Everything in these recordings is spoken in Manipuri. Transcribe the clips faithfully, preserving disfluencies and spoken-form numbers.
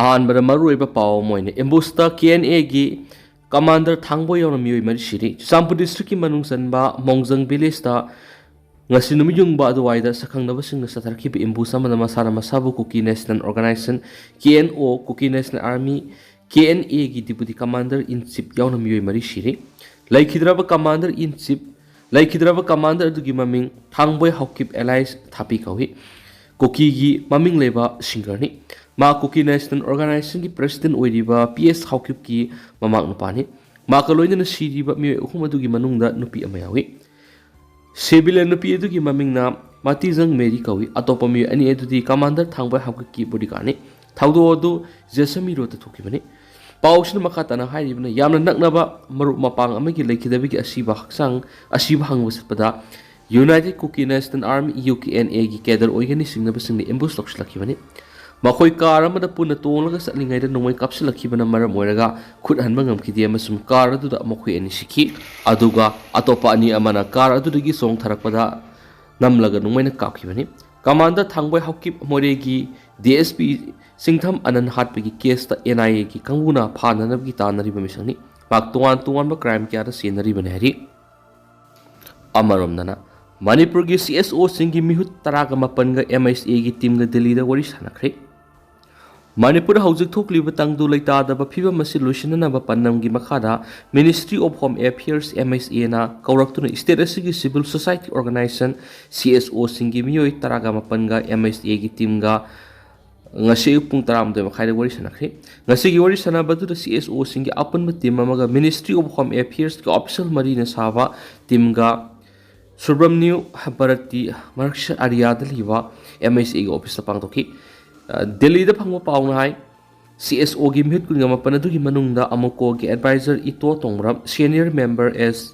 ꯑꯍꯥꯟꯕꯗ ꯃꯔꯨꯑꯣꯏꯕ ꯄꯥꯎ ꯑꯃ ꯑꯣꯏꯅ ꯑꯦꯝꯕꯨꯁꯇ ꯀꯦ ꯑꯦꯟ ꯑꯦꯒꯤ ꯀꯃꯥꯟꯗꯔ ꯊꯥꯡꯕꯣꯏ ꯌꯥꯎꯅ ꯃꯤꯑꯣꯏ ꯃꯔꯤ ꯁꯤꯔꯤ꯫ ꯆꯨꯔꯆꯥꯟꯄꯨꯔ ꯗꯤꯁꯇ꯭ꯔꯤꯛꯀꯤ ꯃꯅꯨꯡ ꯆꯟꯕ ꯃꯣꯡꯖꯪ ꯚꯤꯂꯦꯖꯇ ꯉꯁꯤ ꯅꯨꯃꯤꯠ ꯌꯨꯡꯕ ꯑꯗꯨꯋꯥꯏꯗ ꯁꯛꯈꯪꯅꯕꯁꯤꯡꯅ ꯆꯠꯊꯔꯛꯈꯤꯕ ꯑꯦꯝꯕꯨꯁ ꯑꯃꯗ ꯃꯁꯥꯅ ꯃꯁꯥꯕꯨ ꯀꯨꯀꯤ ꯅꯦꯁꯅꯦꯜ ꯑꯣꯔꯒꯅꯥꯏꯖꯦꯁꯟ, ꯀꯦ ꯑꯦꯟ ꯑꯣ, ꯀꯨꯀꯤ ꯅꯦꯁꯅꯦꯜ ꯑꯥꯔꯃꯤ, ꯀꯦ ꯑꯦꯟ ꯑꯦꯒꯤ ꯗꯤꯄꯨꯇꯤ ꯀꯃꯥꯟꯗꯔ ꯏꯟ ꯆꯤꯐ ꯌꯥꯎꯅ ꯃꯤꯑꯣꯏ ꯃꯔꯤ ꯁꯤꯔꯤ꯫ ꯂꯩꯈꯤꯗ꯭ꯔꯕ ꯀꯃꯥꯟꯗꯔ ꯏꯟ ꯆꯤꯐ, ꯂꯩꯈꯤꯗ꯭ꯔꯕ ꯀꯃꯥꯟꯗꯔ ꯑꯗꯨꯒꯤ ꯃꯃꯤꯡ ꯊꯥꯡꯕꯣꯏ ꯍꯥꯎꯀꯤꯞ ꯑꯦꯂꯥꯏꯁ ꯊꯥꯄꯤ ꯀꯧꯏ꯫ ꯀꯨꯀꯤꯒꯤ ꯃꯃꯤꯡ ꯂꯩꯕ ꯁꯤꯡꯒꯔꯅꯤ꯫ ꯃꯥ ꯀꯨꯀꯤ ꯅꯦꯁꯅꯦꯜ ꯑꯣꯔꯒꯅꯥꯏꯖꯦꯁꯟꯒꯤ ꯄ꯭ꯔꯦꯁꯤꯗꯦꯟ ꯑꯣꯏꯔꯤꯕ ꯄꯤ ꯑꯦꯁ ꯍꯥꯎꯀꯤꯞꯀꯤ ꯃꯃꯥ ꯅꯨꯄꯥꯅꯤ꯫ ꯃꯥꯒ ꯂꯣꯏꯅꯅ ꯁꯤꯔꯤꯕ ꯃꯤꯑꯣꯏ ꯑꯍꯨꯝ ꯑꯗꯨꯒꯤ ꯃꯅꯨꯡꯗ ꯅꯨꯄꯤ ꯑꯃ ꯌꯥꯎꯏ꯫ ꯁꯤꯚꯤꯂꯤꯌꯟ ꯅꯨꯄꯤ ꯑꯗꯨꯒꯤ ꯃꯃꯤꯡꯅ ꯃꯇꯤꯖꯪ ꯃꯦꯔꯤ ꯀꯧꯏ꯫ ꯑꯇꯣꯞꯄ ꯃꯤꯑꯣꯏ ꯑꯅꯤ ꯑꯗꯨꯗꯤ ꯀꯃꯥꯟꯗꯔ ꯊꯥꯡꯕꯣꯏ ꯍꯥꯎꯀꯤꯞꯀꯤ ꯕꯣꯗꯤꯒꯥꯔꯗꯅꯤ꯫ ꯊꯧꯗꯣꯛ ꯑꯗꯨ ꯖꯦꯁꯃꯤ ꯔꯣꯗꯇ ꯊꯣꯛꯈꯤꯕꯅꯤ꯫ ꯄꯥꯎꯁꯤꯅ ꯃꯈꯥ ꯇꯥꯅ ꯍꯥꯏꯔꯤꯕꯅ, ꯌꯥꯝꯅ ꯅꯛꯅꯕ ꯃꯔꯨꯞ ꯃꯄꯥꯡ ꯑꯃꯒꯤ ꯂꯩꯈꯤꯗꯕꯒꯤ ꯑꯁꯤꯕ ꯍꯛꯆꯥꯡ, ꯑꯁꯤꯕ ꯍꯪꯕ ꯆꯠꯄꯗ united Kuki national army, U K N ꯑꯦꯒꯤ ꯀꯦꯗꯔ ꯑꯣꯏꯒꯅꯤ ꯆꯤꯡꯅꯕꯁꯤꯡꯅ ꯑꯦꯝꯕꯨꯁ ꯂꯧꯁꯤꯜꯂꯛꯈꯤꯕꯅꯤ꯫ ꯃꯈꯣꯏ ꯀꯥꯔ ꯑꯃꯗ ꯄꯨꯟꯅ ꯇꯣꯡꯂꯒ ꯆꯠꯂꯤꯉꯩꯗ ꯅꯣꯡꯃꯩ ꯀꯥꯞꯁꯤꯜꯂꯛꯈꯤꯕꯅ ꯃꯔꯝ ꯑꯣꯏꯔꯒ ꯈꯨꯠ ꯍꯟꯕ ꯉꯝꯈꯤꯗꯦ ꯑꯃꯁꯨꯡ ꯀꯥꯔ ꯑꯗꯨꯗ ꯃꯈꯣꯏ ꯑꯅꯤ ꯁꯤꯈꯤ꯫ ꯑꯗꯨꯒ ꯑꯇꯣꯞꯄ ꯑꯅꯤ ꯑꯃꯅ ꯀꯥꯔ ꯑꯗꯨꯗꯒꯤ ꯆꯣꯡꯊꯔꯛꯄꯗ ꯅꯝꯂꯒ ꯅꯣꯡꯃꯩꯅ ꯀꯥꯞꯈꯤꯕꯅꯤ꯫ ꯀꯃꯥꯟꯗꯔ ꯊꯥꯡꯕꯣꯏ ꯍꯥꯎꯀꯤꯞ ꯃꯣꯔꯦꯒꯤ ꯗꯤ ꯑꯦꯁ ꯄꯤ ꯁꯤꯡꯊꯝ ꯑꯅꯟ ꯍꯥꯠꯄꯒꯤ ꯀꯦꯁꯇ ꯑꯦꯟ ꯑꯥꯏ ꯑꯦꯒꯤ ꯀꯥꯡꯕꯨꯅ ꯐꯥꯅꯅꯕꯒꯤ ꯇꯥꯟꯅꯔꯤꯕ ꯃꯤꯁꯛꯅꯤ꯫ ꯃꯍꯥꯛ ꯇꯣꯉꯥꯟ ꯇꯣꯉꯥꯟꯕ ꯀ꯭ꯔꯥꯏꯝ ꯀꯌꯥꯗ ꯆꯦꯟꯅꯔꯤꯕꯅꯤ ꯍꯥꯏꯔꯤ꯫ ꯑꯃꯔꯣꯝꯗꯅ, ꯃꯅꯤꯄꯨꯔꯒꯤ ꯁꯤ ꯑꯦꯁ ꯑꯣꯁꯤꯡꯒꯤ ꯃꯤꯍꯨꯠ ꯇꯔꯥꯒ ꯃꯥꯄꯟꯒ ꯑꯦꯝ ꯑꯩꯆ ꯑꯦꯒꯤ ꯇꯤꯝꯒ ꯗꯤꯜꯂꯤꯗ ꯋꯥꯔꯤ ꯁꯥꯟꯅꯈ꯭ꯔꯦ꯫ ꯃꯅꯤꯄꯨꯔꯗ ꯍꯧꯖꯤꯛ ꯊꯣꯛꯂꯤꯕ ꯇꯪꯗꯨ ꯂꯩꯇꯥꯗꯕ ꯐꯤꯕꯝ ꯑꯁꯤ ꯂꯣꯏꯁꯤꯟꯅꯅꯕ ꯄꯥꯟꯗꯝꯒꯤ ꯃꯈꯥꯗ Ministry of Home Affairs, M H A, ꯅ ꯀꯧꯔꯛꯇꯨꯅ state ꯑꯁꯤꯒꯤ civil society organization, C S O, ꯁꯤꯡꯒꯤ ꯃꯤꯑꯣꯏ ꯇꯔꯥꯒ ꯃꯥꯄꯟꯒ M H A ꯒꯤ ꯇꯤꯝꯒ ꯉꯁꯤ ꯑꯌꯨꯛ ꯄꯨꯡ ꯇꯔꯥꯃꯥꯊꯣꯏ ꯃꯈꯥꯏꯗ ꯋꯥꯔꯤ ꯁꯥꯟꯅꯈ꯭ꯔꯦ꯫ ꯉꯁꯤꯒꯤ ꯋꯥꯔꯤ ꯁꯥꯟꯅꯕ ꯑꯗꯨꯗ C S O ꯁꯤꯡꯒꯤ ꯑꯄꯨꯟꯕ ꯇꯤꯝ ꯑꯃꯒ Ministry of Home Affairs ꯀꯤ official ꯃꯔꯤꯅ ꯁꯥꯕ ꯇꯤꯝꯒ ꯁꯨꯕ꯭ꯔꯃꯅ꯭ꯌꯨ ꯚꯥꯔꯠꯇꯤ ꯃꯔꯛꯁ ꯑꯔꯤꯌꯥꯗ ꯂꯩꯕ M H A ꯒꯤ ꯑꯣꯐꯤꯁꯇ ꯄꯥꯡꯊꯣꯛꯈꯤ꯫ ꯑ, ꯗꯦꯜꯂꯤꯗ ꯐꯪꯕ ꯄꯥꯎꯅ ꯍꯥꯏ, C S O ꯒꯤ ꯃꯤꯍꯨꯠ ꯀꯨꯟꯒ ꯃꯥꯄꯟ ꯑꯗꯨꯒꯤ ꯃꯅꯨꯡꯗ ꯑꯃꯨꯀꯣꯒꯤ advisor ꯏꯇꯣ ꯇꯣꯡꯕ꯭ꯔꯝ, senior member S,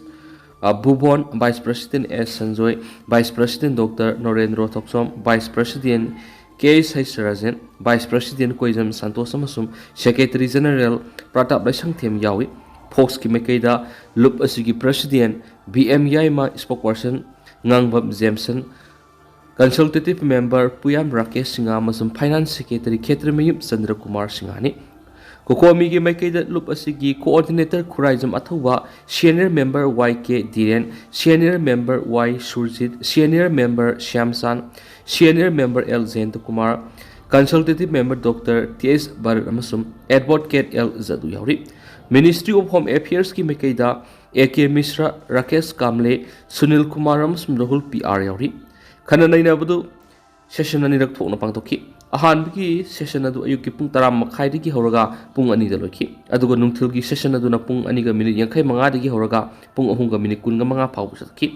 ꯑ, Bhubon, vice president S Sanjoy, vice president doctor Norendro Thokchom, vice president K Seisrajen, vice president Koijam Santosh ꯑꯃꯁꯨꯡ secretary general ꯄ꯭ꯔꯇꯥꯞ ꯂꯩꯁꯪꯊꯦꯝ ꯌꯥꯎꯏ꯫ ꯐꯣꯛꯁꯀꯤ ꯃꯥꯏꯀꯩꯗ ꯂꯨꯞ ꯑꯁꯤꯒꯤ president V M Yaima, spokesperson Ngangbam Jamson, Consultative Member Puyam Rakesh Singh ꯑꯃꯁꯨꯡ Finance Secretary ꯈꯦꯇ꯭ꯔꯤꯃꯌꯨꯝ ꯆꯟꯗ꯭ꯔ ꯀꯨꯃꯥꯔ ꯁꯤꯡꯍꯅꯤ꯫ ꯀꯣꯀꯣꯃꯤꯒꯤ ꯃꯥꯏꯀꯩꯗ ꯂꯨꯞ ꯑꯁꯤꯒꯤ Coordinator Khuraijam Athouba, Senior Member Y K Dhiren, Senior Member Y Surjit, Senior Member Shyamchan, Senior Member L Jayanta Kumar, Consultative Member doctor T S Bharat ꯑꯃꯁꯨꯡ Advocate ꯑꯦꯜ ꯖꯗꯨ ꯌꯥꯎꯔꯤ꯫ Ministry of Home Affairsꯀꯤ ꯃꯥꯏꯀꯩꯗ ꯑꯦ ꯀꯦ ꯃꯤꯁ꯭ꯔꯥ, ꯔꯥꯀꯦꯁ ꯀꯥꯝꯂꯦ, ꯁꯨꯅꯤꯜ ꯀꯨꯃꯥꯔ ꯑꯃꯁꯨꯡ ꯔꯥꯍꯨꯜ ꯄꯤ ꯑꯥꯔ ꯌꯥꯎꯔꯤ꯫ ꯈꯟꯅ ꯅꯩꯅꯕꯗꯨ session ꯑꯅꯤꯔꯛ ꯊꯣꯛꯅ ꯄꯥꯡꯊꯣꯛꯈꯤ꯫ ꯑꯍꯥꯟꯕꯒꯤ session ꯑꯗꯨ ꯑꯌꯨꯛꯀꯤ ꯄꯨꯡ ꯇꯔꯥ ꯃꯈꯥꯏꯗꯒꯤ ꯍꯧꯔꯒ ꯄꯨꯡ ꯑꯅꯤꯗ ꯂꯣꯏꯈꯤ꯫ ꯑꯗꯨꯒ ꯅꯨꯡꯊꯤꯜꯒꯤ session ꯑꯗꯨꯅ ꯄꯨꯡ ꯑꯅꯤꯒ minute ꯌꯥꯡꯈꯩ ꯃꯉꯥꯗꯒꯤ ꯍꯧꯔꯒ ꯄꯨꯡ ꯑꯍꯨꯝꯒ minute ꯀꯨꯟꯒ ꯃꯉꯥ ꯐꯥꯎꯕ ꯆꯠꯈꯤ꯫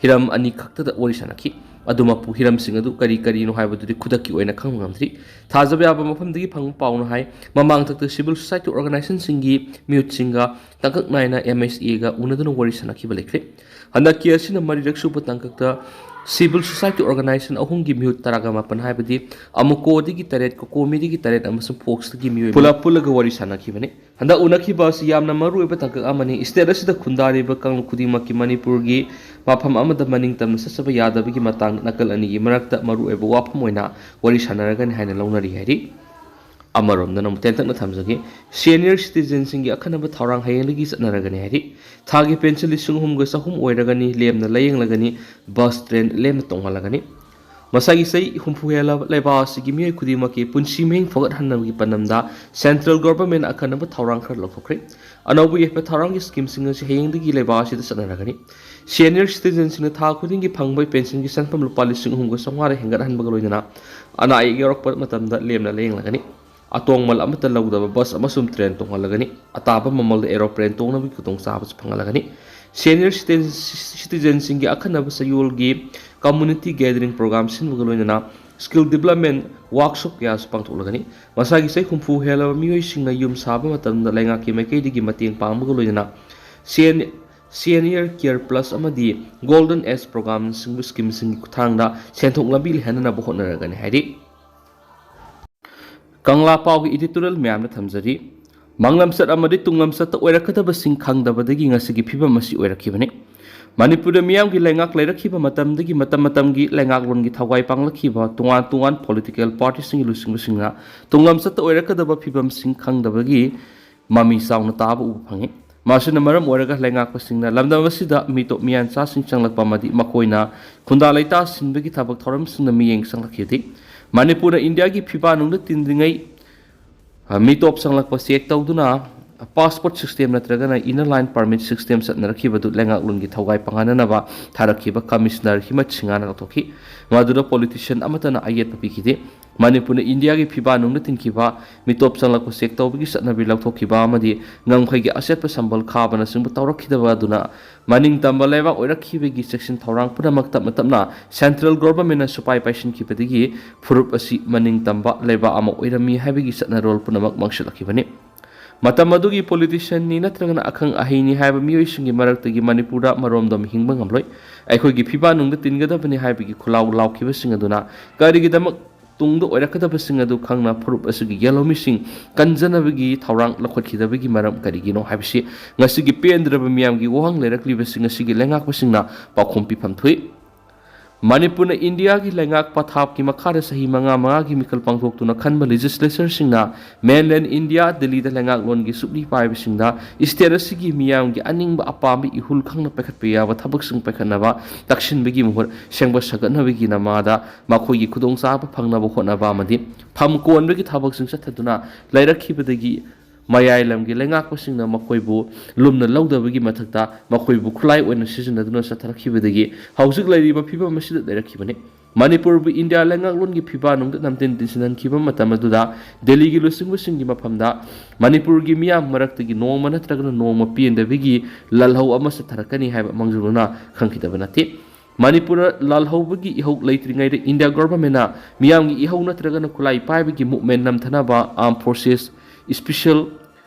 ꯍꯤꯔꯝ ꯑꯅꯤ ꯈꯛꯇꯗ ꯋꯥꯔꯤ ꯁꯥꯟꯅꯈꯤ꯫ ꯑꯗꯨꯃꯛꯄꯨ ꯍꯤꯔꯝꯁꯤꯡ ꯑꯗꯨ ꯀꯔꯤ ꯀꯔꯤꯅꯣ ꯍꯥꯏꯕꯗꯨꯗꯤ ꯈꯨꯗꯛꯀꯤ ꯑꯣꯏꯅ ꯈꯪꯕ ꯉꯝꯗ꯭ꯔꯤ꯫ ꯊꯥꯖꯕ ꯌꯥꯕ ꯃꯐꯝꯗꯒꯤ ꯐꯪꯕ ꯄꯥꯎꯅ ꯍꯥꯏ, ꯃꯃꯥꯡ ꯊꯛꯇ civil society organizationꯁꯤꯡꯒꯤ ꯃꯤꯍꯨꯠꯁꯤꯡꯒ ꯇꯥꯡꯀꯛ ꯅꯥꯏꯅ ꯑꯦꯝ ꯑꯦꯁ ꯑꯦꯒ ꯎꯅꯗꯨꯅ ꯋꯥꯔꯤ ꯁꯥꯟꯅꯈꯤꯕ ꯂꯩꯈ꯭ꯔꯦ꯫ ꯍꯟꯗꯛꯀꯤ ꯑꯁꯤꯅ ꯃꯔꯤꯔꯛ ꯁꯨꯕ ꯇꯥꯡꯀꯛꯇ civil society organization ꯑꯍꯨꯝꯒꯤ ꯃꯤꯍꯨꯠ ꯇꯔꯥꯒ ꯃꯥꯄꯟ, ꯍꯥꯏꯕꯗꯤ ꯑꯃꯨꯀꯣꯗꯒꯤ ꯇꯔꯦꯠ, ꯀꯣꯀꯣꯃꯤꯗꯒꯤ ꯇꯔꯦꯠ ꯑꯃꯁꯨꯡ ꯐꯣꯛꯁꯇꯒꯤ ꯃꯤꯑꯣꯏ ꯄꯨꯂꯞ ꯄꯨꯜꯂꯒ ꯋꯥꯔꯤ ꯁꯥꯟꯅꯈꯤꯕꯅꯤ꯫ ꯍꯟꯗꯛ ꯎꯅꯈꯤꯕ ꯑꯁꯤ ꯌꯥꯝꯅ ꯃꯔꯨꯑꯣꯏꯕ ꯇꯥꯡꯀꯛ ꯑꯃꯅꯤ꯫ State ꯑꯁꯤꯗ ꯈꯨꯟꯗꯥꯔꯤꯕ ꯀꯥꯡꯂꯨꯞ ꯈꯨꯗꯤꯡꯃꯛꯀꯤ ꯃꯅꯤꯄꯨꯔꯒꯤ ꯃꯐꯝ ꯑꯃꯗ ꯃꯅꯤꯡ ꯇꯝꯅ ꯆꯠꯆꯕ ꯌꯥꯗꯕꯒꯤ ꯃꯇꯥꯡꯗ ꯅꯥꯀꯜ ꯑꯅꯤꯒꯤ ꯃꯔꯛꯇ ꯃꯔꯨꯑꯣꯏꯕ ꯋꯥꯐꯝ ꯑꯣꯏꯅ ꯋꯥꯔꯤ ꯁꯥꯟꯅꯔꯒꯅꯤ ꯍꯥꯏꯅ ꯂꯧꯅꯔꯤ ꯍꯥꯏꯔꯤ꯫ ꯑꯃꯔꯣꯝꯗꯅ ꯑꯃꯨꯛ ꯇꯦꯟꯇꯛꯅ ꯊꯝꯖꯒꯦ, senior citizenꯁꯤꯡꯒꯤ ꯑꯈꯟꯅꯕ ꯊꯧꯔꯥꯡ ꯍꯌꯦꯡꯗꯒꯤ ꯆꯠꯅꯔꯒꯅꯤ ꯍꯥꯏꯔꯤ꯫ ꯊꯥꯒꯤ ꯄꯦꯟꯁꯤꯜ ꯂꯤꯁꯤꯡ ꯑꯍꯨꯝꯒ ꯆꯍꯨꯝ ꯑꯣꯏꯔꯒꯅꯤ, ꯂꯦꯝꯅ ꯂꯥꯌꯦꯡꯂꯒꯅꯤ, ꯕꯁ ꯇ꯭ꯔꯦꯟ ꯂꯦꯝꯅ ꯇꯣꯡꯍꯜꯂꯒꯅꯤ꯫ ꯃꯁꯥꯒꯤ ꯆꯍꯤ ꯍꯨꯝꯐꯨ ꯍꯦꯜꯂꯕ ꯂꯩꯕꯥꯛ ꯑꯁꯤꯒꯤ ꯃꯤꯑꯣꯏ ꯈꯨꯗꯤꯡꯃꯛꯀꯤ ꯄꯨꯟꯁꯤ ꯃꯍꯤꯡ ꯐꯒꯠꯍꯟꯅꯕꯒꯤ ꯄꯥꯟꯗꯝꯗ central government ꯑꯈꯟꯅꯕ ꯊꯧꯔꯥꯡ ꯈꯔ ꯂꯧꯊꯣꯛꯈ꯭ꯔꯦ꯫ ꯑꯅꯧꯕ ꯌꯥꯏꯐ ꯊꯧꯔꯥꯡꯒꯤ schemeꯁꯤꯡ ꯑꯁꯤ ꯍꯌꯦꯡꯗꯒꯤ ꯂꯩꯕꯥꯛ ꯑꯁꯤꯗ ꯆꯠꯅꯔꯒꯅꯤ꯫ Senior citizenꯁꯤꯡꯅ ꯊꯥ ꯈꯨꯗꯤꯡꯒꯤ ꯐꯪꯕ ꯄꯦꯟꯁꯤꯜꯒꯤ ꯁꯦꯟꯐꯝ ꯂꯨꯄꯥ ꯂꯤꯁꯤꯡ ꯑꯍꯨꯝꯒ ꯆꯥꯝꯃꯉꯥꯗ ꯍꯦꯟꯒꯠꯍꯟꯕꯒ ꯂꯣꯏꯅꯅ ꯑꯅꯥ ꯑꯌꯦꯛ ꯌꯥꯎꯔꯛꯄ ꯃꯇꯝꯗ ꯂꯦꯝꯅ ꯂꯥꯌꯦꯡꯂꯒꯅꯤ꯫ ꯑꯇꯣꯡꯃꯜ ꯑꯃꯠꯇ ꯂꯧꯗꯕ ꯕꯁ ꯑꯃꯁꯨꯡ ꯇ꯭ꯔꯦꯟ ꯇꯣꯡꯍꯜꯂꯒꯅꯤ꯫ ꯑꯇꯥꯕ ꯃꯃꯜꯗ aeroplane ꯇꯣꯡꯅꯕꯒꯤ ꯈꯨꯗꯣꯡꯆꯥꯕꯁꯨ ꯐꯪꯍꯜꯂꯒꯅꯤ꯫ Senior citizen, citizenꯁꯤꯡꯒꯤ ꯑꯈꯟꯅꯕ ꯆꯌꯣꯜꯒꯤ community gathering program ꯁꯤꯟꯕꯒ ꯂꯣꯏꯅꯅ skill development workshop ꯀꯌꯥꯁꯨ ꯄꯥꯡꯊꯣꯛꯂꯒꯅꯤ꯫ ꯃꯁꯥꯒꯤ ꯆꯍꯤ ꯍꯨꯝꯐꯨ ꯍꯦꯜꯂꯕ ꯃꯤꯑꯣꯏꯁꯤꯡꯅ ꯌꯨꯝ ꯁꯥꯕ ꯃꯇꯝꯗ ꯂꯩꯉꯥꯛꯀꯤ ꯃꯥꯏꯀꯩꯗꯒꯤ ꯃꯇꯦꯡ ꯄꯥꯡꯕꯒ ꯂꯣꯏꯅꯅ Sen-, Senior Care Plus ꯑꯃꯗꯤ Golden Age programꯁꯤꯡꯕꯨ schemeꯁꯤꯡꯒꯤ ꯈꯨꯠꯊꯥꯡꯗ ꯁꯦꯟꯊꯣꯛ ꯂꯝꯕꯤ ꯂꯩꯍꯟꯅꯅꯕ ꯍꯣꯠꯅꯔꯒꯅꯤ ꯍꯥꯏꯔꯤ꯫ ꯀꯪꯂꯥ ꯄꯥꯎꯒꯤ editorial ꯃꯌꯥꯝꯗ ꯊꯝꯖꯔꯤ꯫ ꯃꯥꯡꯂꯝꯆꯠ ꯑꯃꯗꯤ ꯇꯨꯡꯂꯝꯆꯠꯇ ꯑꯣꯏꯔꯛꯀꯗꯕꯁꯤꯡ ꯈꯪꯗꯕꯗꯒꯤ ꯉꯁꯤꯒꯤ ꯐꯤꯕꯝ ꯑꯁꯤ ꯑꯣꯏꯔꯛꯈꯤꯕꯅꯤ꯫ ꯃꯅꯤꯄꯨꯔꯗ ꯃꯤꯌꯥꯝꯒꯤ ꯂꯩꯉꯥꯛ ꯂꯩꯔꯛꯈꯤꯕ ꯃꯇꯝꯗꯒꯤ ꯃꯇꯝ ꯃꯇꯝꯒꯤ ꯂꯩꯉꯥꯛꯂꯣꯟꯒꯤ ꯊꯋꯥꯏ ꯄꯥꯡꯂꯛꯈꯤꯕ ꯇꯣꯉꯥꯟ ꯇꯣꯉꯥꯟ ꯄꯣꯂꯤꯇꯤꯀꯦꯜ ꯄꯥꯔꯇꯤꯁꯤꯡꯒꯤ ꯂꯨꯆꯤꯡꯕꯁꯤꯡꯅ ꯇꯨꯡꯂꯝꯆꯠꯇ ꯑꯣꯏꯔꯛꯀꯗꯕ ꯐꯤꯕꯝꯁꯤꯡ ꯈꯪꯗꯕꯒꯤ ꯃꯃꯤ ꯆꯥꯎꯅ ꯇꯥꯕ ꯎꯕ ꯐꯪꯉꯤ꯫ ꯃꯁꯤꯅ ꯃꯔꯝ ꯑꯣꯏꯔꯒ ꯂꯩꯉꯥꯛꯄꯁꯤꯡꯅ ꯂꯝꯗꯝ ꯑꯁꯤꯗ ꯃꯤꯇꯣꯞ ꯃꯤꯌꯥꯟꯆꯥꯁꯤꯡ ꯆꯪꯂꯛꯄ ꯑꯃꯗꯤ ꯃꯈꯣꯏꯅ ꯈꯨꯟꯗꯥ ꯂꯩꯇꯥ ꯁꯤꯟꯕꯒꯤ ꯊꯕꯛ ꯊꯧꯔꯝꯁꯤꯡꯗ ꯃꯤꯠꯌꯦꯡ ꯆꯪꯂꯛꯈꯤꯕꯗꯤ ꯃꯅꯤꯄꯨꯔꯅ ꯏꯟꯗꯤꯌꯥꯒꯤ ꯐꯤꯕꯥ ꯅꯨꯡꯗ ꯇꯤꯟꯗ꯭ꯔꯤꯉꯩ ꯃꯤꯇꯣꯞ ꯆꯪꯂꯛꯄ ꯆꯦꯛ ꯇꯧꯗꯨꯅ ꯄꯥꯁꯄꯣꯔꯠ ꯁꯤꯁꯇꯦꯝ ꯅꯠꯇ꯭ꯔꯒꯅ ꯏꯅꯔ ꯂꯥꯏꯟ ꯄꯔꯃꯤꯠ ꯁꯤꯁꯇꯦꯝ ꯆꯠꯅꯔꯛꯈꯤꯕꯗꯨ ꯂꯩꯉꯥꯛꯂꯣꯟꯒꯤ ꯊꯧꯒꯥꯏ ꯄꯪꯍꯟꯅꯅꯕ ꯊꯥꯔꯛꯈꯤꯕ ꯀꯃꯤꯁꯅꯔ ꯍꯤꯃꯠ ꯁꯤꯡꯍꯥꯅ ꯂꯧꯊꯣꯛꯈꯤ꯫ ꯃꯗꯨꯗ ꯄꯣꯂꯤꯇꯤꯁꯤꯌꯟ ꯑꯃꯠꯇꯅ ꯑꯌꯦꯠꯄ ꯄꯤꯈꯤꯗꯦ꯫ ꯃꯅꯤꯄꯨꯔꯅ ꯏꯟꯗꯤꯌꯥꯒꯤ ꯐꯤꯕꯥ ꯅꯨꯡꯗ ꯇꯤꯟꯈꯤꯕ ꯃꯤꯇꯣꯞ ꯆꯪꯂꯛꯄ ꯆꯦꯛ ꯇꯧꯕꯒꯤ ꯆꯠꯅꯕꯤ ꯂꯧꯊꯣꯛꯈꯤꯕ ꯑꯃꯗꯤ ꯉꯝꯈꯩꯒꯤ ꯑꯆꯦꯠꯄ ꯁꯝꯕꯜ ꯈꯥꯕꯅꯆꯤꯡꯕ ꯇꯧꯔꯛꯈꯤꯗꯕ ꯑꯗꯨꯅ ꯃꯅꯤꯡ ꯇꯝꯕ ꯂꯩꯕꯥꯛ ꯑꯣꯏꯔꯛꯈꯤꯕꯒꯤ ꯆꯦꯛꯁꯤꯟ ꯊꯧꯔꯥꯡ ꯄꯨꯝꯅꯃꯛ ꯇꯞꯅ ꯇꯞꯅ ꯁꯦꯟꯇ꯭ꯔꯦꯜ ꯒꯣꯚꯔꯟꯃꯦꯟꯠꯅ ꯁꯨꯄꯥꯏ ꯄꯥꯏꯁꯤꯟꯈꯤꯕꯗꯒꯤ ꯐꯨꯔꯨꯞ ꯑꯁꯤ ꯃꯅꯤꯡ ꯇꯝꯕ ꯂꯩꯕꯥꯛ ꯑꯃ ꯑꯣꯏꯔꯝꯃꯤ ꯍꯥꯏꯕꯒꯤ ꯆꯠꯅꯔꯣꯜ ꯄꯨꯝꯅꯃꯛ ꯃꯥꯡꯁꯤꯜꯂꯛꯈꯤꯕꯅꯤ꯫ ꯃꯇꯝ ꯑꯗꯨꯒꯤ ꯄꯣꯂꯤꯇꯤꯁꯤꯌꯟꯅꯤ ꯅꯠꯇ꯭ꯔꯒꯅ ꯑꯈꯪ ꯑꯍꯩꯅꯤ ꯍꯥꯏꯕ ꯃꯤꯑꯣꯏꯁꯤꯡꯒꯤ ꯃꯔꯛꯇꯒꯤ ꯃꯅꯤꯄꯨꯔꯗ ꯃꯔꯣꯝꯗꯣꯝ ꯍꯤꯡꯕ ꯉꯝꯂꯣꯏ꯫ ꯑꯩꯈꯣꯏꯒꯤ ꯐꯤꯕꯥ ꯅꯨꯡꯗ ꯇꯤꯟꯒꯗꯕꯅꯤ ꯍꯥꯏꯕꯒꯤ ꯈꯨꯜꯂꯥꯎ ꯂꯥꯎꯈꯤꯕꯁꯤꯡ ꯑꯗꯨꯅ ꯀꯔꯤꯒꯤꯗꯃꯛ ꯇꯨꯡꯗ ꯑꯣꯏꯔꯛꯀꯗꯕꯁꯤꯡ ꯑꯗꯨ ꯈꯪꯅ ꯐꯨꯔꯨꯞ ꯑꯁꯤꯒꯤ ꯌꯦꯜꯍꯧꯃꯤꯁꯤꯡ ꯀꯟꯖꯅꯕꯒꯤ ꯊꯧꯔꯥꯡ ꯂꯧꯈꯠꯈꯤꯗꯕꯒꯤ ꯃꯔꯝ ꯀꯔꯤꯒꯤꯅꯣ ꯍꯥꯏꯕꯁꯤ ꯉꯁꯤꯒꯤ ꯄꯦꯟꯗ꯭ꯔꯕ ꯃꯤꯌꯥꯝꯒꯤ ꯋꯥꯍꯪ ꯂꯩꯔꯛꯂꯤꯕꯁꯤꯡ ꯑꯁꯤꯒꯤ ꯂꯩꯉꯥꯛꯄꯁꯤꯡꯅ ꯄꯥꯎꯈꯨꯝ ꯄꯤꯐꯝ ꯊꯣꯛꯏ꯫ ꯃꯅꯤꯄꯨꯔꯅ ꯏꯟꯗꯤꯌꯥꯒꯤ ꯂꯩꯉꯥꯛ ꯄꯊꯥꯞꯀꯤ ꯃꯈꯥꯗ ꯆꯍꯤ ꯃꯉꯥ ꯃꯉꯥꯒꯤ ꯃꯤꯈꯜ ꯄꯥꯡꯊꯣꯛꯇꯨꯅ ꯈꯟꯕ ꯂꯦꯖꯤꯁꯂꯦꯆꯔꯁꯤꯡꯅ ꯃꯦꯟꯂꯦꯟ ꯏꯟꯗꯤꯌꯥ, ꯗꯤꯜꯂꯤꯗ ꯂꯩꯉꯥꯛꯂꯣꯟꯒꯤ ꯁꯨꯛꯂꯤ ꯄꯥꯏꯕꯁꯤꯡꯗ ꯏꯁꯇꯦꯠ ꯑꯁꯤꯒꯤ ꯃꯤꯌꯥꯝꯒꯤ ꯑꯅꯤꯡꯕ ꯑꯄꯥꯝꯕ ꯏꯍꯨꯜ ꯈꯪꯅ ꯄꯥꯏꯈꯠꯄ ꯌꯥꯕ ꯊꯕꯛꯁꯤꯡ ꯄꯥꯏꯈꯠꯅꯕ ꯇꯛꯁꯤꯟꯕꯒꯤ ꯃꯍꯨꯠ ꯁꯦꯝꯒꯠ ꯁꯥꯒꯠꯅꯕꯒꯤ ꯅꯃꯥꯗ ꯃꯈꯣꯏꯒꯤ ꯈꯨꯗꯣꯡꯆꯥꯕ ꯐꯪꯅꯕ ꯍꯣꯠꯅꯕ ꯑꯃꯗꯤ ꯐꯝ ꯀꯣꯟꯕꯒꯤ ꯊꯕꯛꯁꯤꯡ ꯆꯠꯊꯗꯨꯅ ꯂꯩꯔꯛꯈꯤꯕꯗꯒꯤ ꯃꯌꯥꯏ ꯂꯝꯒꯤ ꯂꯩꯉꯥꯛꯄꯁꯤꯡꯅ ꯃꯈꯣꯏꯕꯨ ꯂꯨꯝꯅ ꯂꯧꯗꯕꯒꯤ ꯃꯊꯛꯇ ꯃꯈꯣꯏꯕꯨ ꯈꯨꯠꯂꯥꯏ ꯑꯣꯏꯅ ꯁꯤꯖꯤꯟꯅꯗꯨꯅ ꯆꯠꯊꯔꯛꯈꯤꯕꯗꯒꯤ ꯍꯧꯖꯤꯛ ꯂꯩꯔꯤꯕ ꯐꯤꯕꯝ ꯑꯁꯤꯗ ꯂꯩꯔꯛꯈꯤꯕꯅꯤ꯫ ꯃꯅꯤꯄꯨꯔꯕꯨ ꯏꯟꯗꯤꯌꯥ ꯂꯩꯉꯥꯛꯂꯣꯟꯒꯤ ꯐꯤꯕꯥ ꯅꯨꯡꯗ ꯅꯝꯊꯤꯟ ꯇꯤꯟꯁꯤꯟꯍꯟꯈꯤꯕ ꯃꯇꯝ ꯑꯗꯨꯗ ꯗꯦꯜꯂꯤꯒꯤ ꯂꯨꯆꯤꯡꯕꯁꯤꯡꯒꯤ ꯃꯐꯝꯗ ꯃꯅꯤꯄꯨꯔꯒꯤ ꯃꯤꯌꯥꯝ ꯃꯔꯛꯇꯒꯤ ꯅꯣꯡꯃ ꯅꯠꯇ꯭ꯔꯒꯅ ꯅꯣꯡꯃ ꯄꯦꯟꯗꯕꯒꯤ ꯂꯥꯜꯍꯧ ꯑꯃ ꯆꯠꯊꯔꯛꯀꯅꯤ ꯍꯥꯏꯕ ꯃꯥꯡꯖꯧꯅꯅ ꯈꯪꯈꯤꯗꯕ ꯅꯠꯇꯦ꯫ ꯃꯅꯤꯄꯨꯔ ꯂꯥꯜꯍꯧꯕꯒꯤ ꯏꯍꯧ ꯂꯩꯇ꯭ꯔꯤꯉꯩꯗ ꯏꯟꯗꯤꯌꯥ ꯒꯣꯚꯔꯟꯃꯦꯟꯠꯅ ꯃꯤꯌꯥꯝꯒꯤ ꯏꯍꯧ ꯅꯠꯇ꯭ꯔꯒꯅ ꯈꯨꯠꯂꯥꯏ ꯄꯥꯏꯕꯒꯤ ꯃꯨꯞꯃꯦꯟ ꯅꯝꯊꯅꯕ ꯑꯥꯔꯝ ꯐꯣꯔꯁꯦꯁ ꯁ꯭ꯄꯦꯁꯤꯌꯦꯜ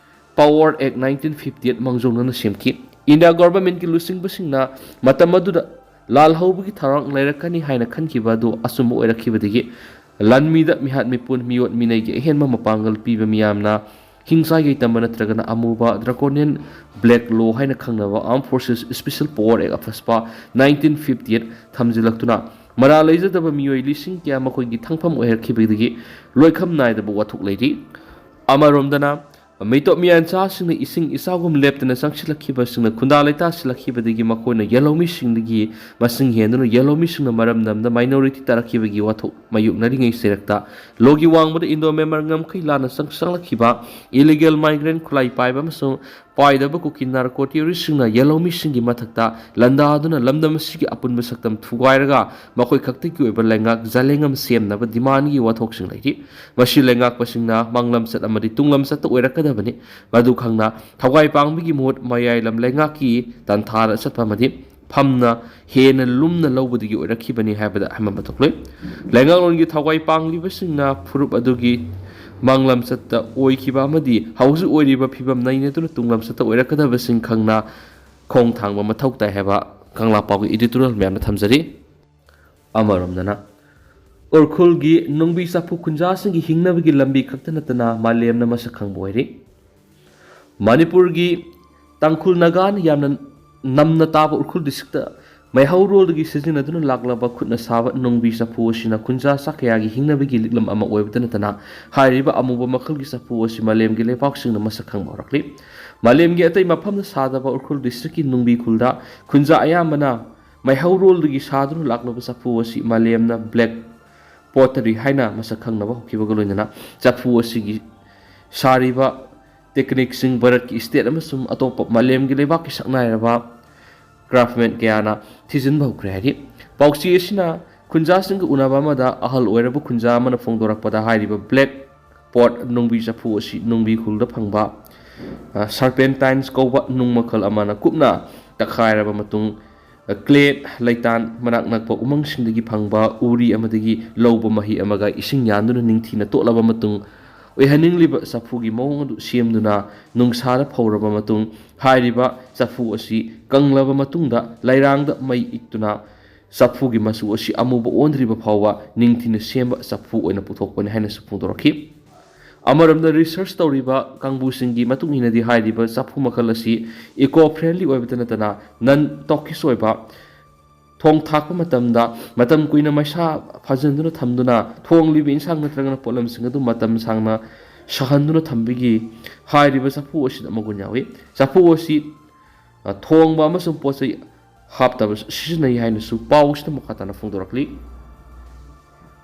ꯄꯥꯋꯔ ꯑꯦꯛ ꯅꯥꯏꯟꯇꯤꯟ ꯐꯤꯐꯇꯤ ꯑꯩꯠ ꯃꯥꯡꯖꯧꯅꯅ ꯁꯦꯝꯈꯤ꯫ ꯏꯟꯗꯤꯌꯥ ꯒꯣꯚꯔꯟꯃꯦꯟꯠꯀꯤ ꯂꯨꯆꯤꯡꯕꯁꯤꯡꯅ ꯃꯇꯝ ꯑꯗꯨꯗ ꯂꯥꯜꯍꯧꯕꯒꯤ ꯊꯧꯔꯥꯡ ꯂꯩꯔꯛꯀꯅꯤ ꯍꯥꯏꯅ ꯈꯟꯈꯤꯕ ꯑꯗꯨ ꯑꯆꯨꯝꯕ ꯑꯣꯏꯔꯛꯈꯤꯕꯗꯒꯤ ꯂꯥꯟꯃꯤꯗ ꯃꯤꯍꯥꯠ ꯃꯤꯄꯨꯟ ꯃꯤꯑꯣꯠ ꯃꯤꯅꯩꯒꯤ ꯑꯍꯦꯟꯕ ꯃꯄꯥꯡꯒꯜ ꯄꯤꯕ ꯃꯤꯌꯥꯝꯅ ꯍꯤꯡꯆꯥꯏꯒꯩ ꯇꯝꯕ ꯅꯠꯇ꯭ꯔꯒꯅ ꯑꯃꯨꯕ Draconian Black Law ꯍꯥꯏꯅ ꯈꯪꯅꯕ Armed Forces Special Power Act of ꯐꯁꯄꯥ ꯅꯥꯏꯟꯇꯤꯟ ꯐꯤꯐꯇꯤ ꯑꯩꯠ ꯊꯝꯖꯤꯜꯂꯛꯇꯨꯅ ꯃꯔꯥꯜ ꯂꯩꯖꯗꯕ ꯃꯤꯑꯣꯏ ꯂꯤꯁꯤꯡ ꯀꯌꯥ ꯃꯈꯣꯏꯒꯤ ꯊꯪꯐꯝ ꯑꯣꯏꯔꯛꯈꯤꯕꯗꯒꯤ ꯂꯣꯏꯈꯝ ꯅꯥꯏꯗꯕ ꯋꯥꯊꯣꯛ ꯂꯩꯔꯤ꯫ ꯑꯃꯔꯣꯝꯗꯅ ꯃꯤꯇꯣꯞ ꯃꯤꯌꯥꯟꯆꯥꯁꯤꯡꯅ ꯏꯁꯤꯡ ꯏꯆꯥꯎꯒꯨꯝ ꯂꯦꯞꯇꯅ ꯆꯪꯁꯤꯜꯂꯛꯈꯤꯕꯁꯤꯡꯅ ꯈꯨꯟꯗꯥ ꯂꯩꯇꯥ ꯁꯤꯜꯂꯛꯈꯤꯕꯗꯒꯤ ꯃꯈꯣꯏꯅ ꯌꯦꯜꯍꯧꯃꯤꯁꯤꯡꯗꯒꯤ ꯃꯁꯤꯡ ꯍꯦꯟꯗꯨꯅ ꯌꯦꯜꯍꯧꯃꯤꯁꯤꯡꯅ ꯃꯔꯝ ꯅꯝꯅ minority ꯇꯥꯔꯛꯈꯤꯕꯒꯤ ꯋꯥꯊꯣꯛ ꯃꯥꯌꯣꯛꯅꯔꯤꯉꯩ ꯆꯩꯔꯛꯇ ꯂꯣꯒꯤ ꯋꯥꯡꯃꯗ Indo-Myanmar ꯉꯝꯈꯩ ꯂꯥꯟꯅ ꯆꯪ-, ꯆꯪꯂꯛꯈꯤꯕ illegal migrant ꯈꯨꯠꯂꯥꯏ ꯄꯥꯏꯕ ꯑꯃꯁꯨꯡ ꯄꯥꯏꯗꯕ ꯀꯨꯀꯤ narco terroristꯁꯤꯡꯅ ꯌꯦꯜꯍꯧꯃꯤꯁꯤꯡꯒꯤ ꯃꯊꯛꯇ ꯂꯥꯟꯗꯥꯗꯨꯅ ꯂꯝꯗꯝ ꯑꯁꯤꯒꯤ ꯑꯄꯨꯟꯕ ꯁꯛꯇꯝ ꯊꯨꯒꯥꯏꯔꯒ ꯃꯈꯣꯏ ꯈꯛꯇꯒꯤ ꯑꯣꯏꯕ ꯂꯩꯉꯥꯛ ꯖꯂꯦꯡ ꯑꯃ ꯁꯦꯝꯅꯕ demandꯒꯤ ꯋꯥꯊꯣꯛꯁꯤꯡ ꯂꯩꯔꯤ꯫ ꯃꯁꯤ ꯂꯩꯉꯥꯛꯄꯁꯤꯡꯅ ꯃꯥꯡꯂꯝꯆꯠ ꯑꯃꯗꯤ ꯇꯨꯡꯂꯝꯆꯠꯇ ꯑꯣꯏꯔꯛꯀꯗꯕꯅꯤ꯫ ꯃꯗꯨ ꯈꯪꯅ ꯊꯋꯥꯏ ꯄꯥꯡꯕꯒꯤ ꯃꯍꯨꯠ ꯃꯌꯥꯏ ꯂꯝ ꯂꯩꯉꯥꯛꯀꯤ ꯇꯥꯟꯊꯥꯗ ꯆꯠꯄ ꯑꯃꯗꯤ ꯐꯝꯅ ꯍꯦꯟꯅ ꯂꯨꯝꯅ ꯂꯧꯕꯗꯒꯤ ꯑꯣꯏꯔꯛꯈꯤꯕꯅꯤ ꯍꯥꯏꯕꯗ ꯍꯥꯏꯃꯟꯕ ꯊꯣꯛꯂꯣꯏ꯫ ꯂꯩꯉꯥꯛꯂꯣꯟꯒꯤ ꯊꯋꯥꯏ ꯄꯥꯡꯂꯤꯕꯁꯤꯡꯅ ꯐꯨꯔꯨꯞ ꯑꯗꯨꯒꯤ ꯃꯥꯡꯂꯝꯆꯠꯇ ꯑꯣꯏꯈꯤꯕ ꯑꯃꯗꯤ ꯍꯧꯖꯤꯛ ꯑꯣꯏꯔꯤꯕ ꯐꯤꯕꯝ ꯅꯩꯅꯗꯨꯅ ꯇꯨꯡꯂꯝꯆꯠꯇ ꯑꯣꯏꯔꯛꯀꯗꯕꯁꯤꯡ ꯈꯪꯅ ꯈꯣꯡ ꯊꯥꯡꯕ ꯃꯊꯧ ꯇꯥꯏ ꯍꯥꯏꯕ ꯀꯪꯂꯥ ꯄꯥꯎꯒꯤ editorial ꯃꯌꯥꯝꯅ ꯊꯝꯖꯔꯤ꯫ ꯑꯃꯔꯣꯝꯗꯅ ꯎꯔꯈꯨꯜꯒꯤ ꯅꯨꯡꯕꯤ ꯆꯐꯨ ꯈꯨꯟꯖꯥꯁꯤꯡꯒꯤ ꯍꯤꯡꯅꯕꯒꯤ ꯂꯝꯕꯤ ꯈꯛꯇ ꯅꯠꯇꯅ ꯃꯥꯂꯦꯝꯅ ꯃꯁꯛ ꯈꯪꯕ ꯑꯣꯏꯔꯤ꯫ ꯃꯅꯤꯄꯨꯔꯒꯤ ꯇꯥꯡꯈꯨꯜ ꯅꯥꯒꯥꯅ ꯌꯥꯝꯅ ꯅꯝꯅ ꯇꯥꯕ ꯎꯔꯈꯨꯜ districtꯇ ꯃꯩꯍꯧꯔꯣꯜꯗꯒꯤ ꯁꯤꯖꯤꯟꯅꯗꯨꯅ ꯂꯥꯛꯂꯕ ꯈꯨꯠꯅ ꯁꯥꯕ ꯅꯨꯡꯕꯤ ꯆꯐꯨ ꯑꯁꯤꯅ ꯈꯨꯟꯖꯥ ꯆꯥꯀꯌꯥꯒꯤ ꯍꯤꯡꯅꯕꯒꯤ ꯂꯤꯛꯂꯝ ꯑꯃ ꯑꯣꯏꯕꯇ ꯅꯠꯇꯅ ꯍꯥꯏꯔꯤꯕ ꯑꯃꯨꯕ ꯃꯈꯜꯒꯤ ꯆꯐꯨ ꯑꯁꯤ ꯃꯥꯂꯦꯝꯒꯤ ꯂꯩꯕꯥꯛꯁꯤꯡꯅ ꯃꯁꯛ ꯈꯪꯕ ꯍꯧꯔꯛꯂꯤ꯫ ꯃꯥꯂꯦꯝꯒꯤ ꯑꯇꯩ ꯃꯐꯝꯗ ꯁꯥꯗꯕ ꯎꯔꯈꯨꯜ districtꯀꯤ ꯅꯨꯡꯕꯤ ꯈꯨꯜꯗ ꯈꯨꯟꯖꯥ ꯑꯌꯥꯝꯕꯅ ꯃꯩꯍꯧꯔꯣꯜꯗꯒꯤ ꯁꯥꯗꯨꯅ ꯂꯥꯛꯂꯕ ꯆꯐꯨ ꯑꯁꯤ ꯃꯥꯂꯦꯝꯅ black pottery ꯍꯥꯏꯅ ꯃꯁꯛ ꯈꯪꯅꯕ ꯍꯧꯈꯤꯕꯒ ꯂꯣꯏꯅꯅ ꯆꯐꯨ ꯑꯁꯤꯒꯤ ꯁꯥꯔꯤꯕ techniqueꯁꯤꯡ ꯚꯥꯔꯠꯀꯤ state ꯑꯃꯁꯨꯡ ꯑꯇꯣꯞꯄ ꯃꯥꯂꯦꯝꯒꯤ ꯂꯩꯕꯥꯛꯀꯤ ꯁꯛꯅꯥꯏꯔꯕ craftsman ꯀꯌꯥꯅ ꯊꯤꯖꯤꯟꯕ ꯍꯧꯈ꯭ꯔꯦ ꯍꯥꯏꯔꯤ꯫ ꯄꯥꯎꯆꯦ ꯑꯁꯤꯅ ꯈꯨꯟꯖꯥꯁꯤꯡꯒ ꯎꯅꯕ ꯑꯃꯗ ꯑꯍꯜ ꯑꯣꯏꯔꯕ ꯈꯨꯟꯖꯥ ꯑꯃꯅ ꯐꯣꯡꯗꯣꯔꯛꯄꯗ ꯍꯥꯏꯔꯤꯕ black pot ꯅꯨꯡꯕꯤ ꯆꯐꯨ ꯑꯁꯤ ꯅꯨꯡꯕꯤ ꯈꯨꯜꯗ ꯐꯪꯕ, ꯑ, serpentines ꯀꯧꯕ ꯅꯨꯡ ꯃꯈꯜ ꯑꯃꯅ ꯀꯨꯞꯅ ꯇꯛꯈꯥꯏꯔꯕ ꯃꯇꯨꯡ, clay ꯂꯩꯇꯥꯟ ꯃꯅꯥꯛ ꯅꯛꯄ ꯎꯃꯪꯁꯤꯡꯗꯒꯤ ꯐꯪꯕ ꯎꯔꯤ ꯑꯃꯗꯒꯤ ꯂꯧꯕ ꯃꯍꯤ ꯑꯃꯒ ꯏꯁꯤꯡ ꯌꯥꯟꯗꯨꯅ ꯅꯤꯡꯊꯤꯅ ꯇꯣꯠꯂꯕ ꯃꯇꯨꯡ, ꯑꯣꯏꯍꯟꯅꯤꯡꯂꯤꯕ ꯆꯐꯨꯒꯤ ꯃꯑꯣꯡ ꯑꯗꯨ ꯁꯦꯝꯗꯨꯅ ꯅꯨꯡꯁꯥꯗ ꯐꯧꯔꯕ ꯃꯇꯨꯡ, ꯍꯥꯏꯔꯤꯕ ꯆꯐꯨ ꯑꯁꯤ ꯀꯪꯂꯕ ꯃꯇꯨꯡꯗ ꯂꯩꯔꯥꯡꯗ ꯃꯩ ꯏꯛꯇꯨꯅ ꯆꯐꯨꯒꯤ ꯃꯆꯨ ꯑꯁꯤ ꯑꯃꯨꯕ ꯑꯣꯟꯗ꯭ꯔꯤꯕ ꯐꯥꯎꯕ ꯅꯤꯡꯊꯤꯅ ꯁꯦꯝꯕ ꯆꯐꯨ ꯑꯣꯏꯅ ꯄꯨꯊꯣꯛꯄꯅꯤ ꯍꯥꯏꯅꯁꯨ ꯐꯣꯡꯗꯣꯔꯛꯈꯤ꯫ ꯑꯃꯔꯣꯝꯗ, ꯔꯤꯁꯔꯆ ꯇꯧꯔꯤꯕ ꯀꯥꯡꯕꯨꯁꯤꯡꯒꯤ ꯃꯇꯨꯡ ꯏꯟꯅꯗꯤ, ꯍꯥꯏꯔꯤꯕ ꯆꯐꯨ ꯃꯈꯜ ꯑꯁꯤ ꯏꯀꯣ ꯐ꯭ꯔꯦꯟꯂꯤ ꯑꯣꯏꯕꯇ ꯅꯠꯇꯅ ꯅꯟ ꯇꯣꯛꯁꯤꯛ ꯑꯣꯏꯕ, ꯊꯣꯡ ꯊꯥꯛꯄ ꯃꯇꯝꯗ ꯃꯇꯝ ꯀꯨꯏꯅ ꯃꯩꯁꯥ ꯐꯥꯖꯤꯟꯗꯨꯅ ꯊꯝꯗꯨꯅ ꯊꯣꯡꯂꯤꯕ ꯏꯟꯁꯥꯡ ꯅꯠꯇ꯭ꯔꯒꯅ ꯄꯣꯠꯂꯝꯁꯤꯡ ꯑꯗꯨ ꯃꯇꯝ ꯁꯥꯡꯅ ꯁꯥꯍꯟꯗꯨꯅ ꯊꯝꯕꯒꯤ ꯍꯥꯏꯔꯤꯕ ꯆꯐꯨ ꯑꯁꯤꯗ ꯃꯒꯨꯟ ꯌꯥꯎꯏ꯫ ꯆꯐꯨ ꯑꯁꯤ, ꯑ, ꯊꯣꯡꯕ ꯑꯃꯁꯨꯡ ꯄꯣꯠ ꯆꯩ ꯍꯥꯞꯇꯕ ꯁꯤꯖꯤꯟꯅꯩ ꯍꯥꯏꯅꯁꯨ ꯄꯥꯎꯁꯤꯗ ꯃꯈꯥ ꯇꯥꯅ ꯐꯣꯡꯗꯣꯔꯛꯂꯤ꯫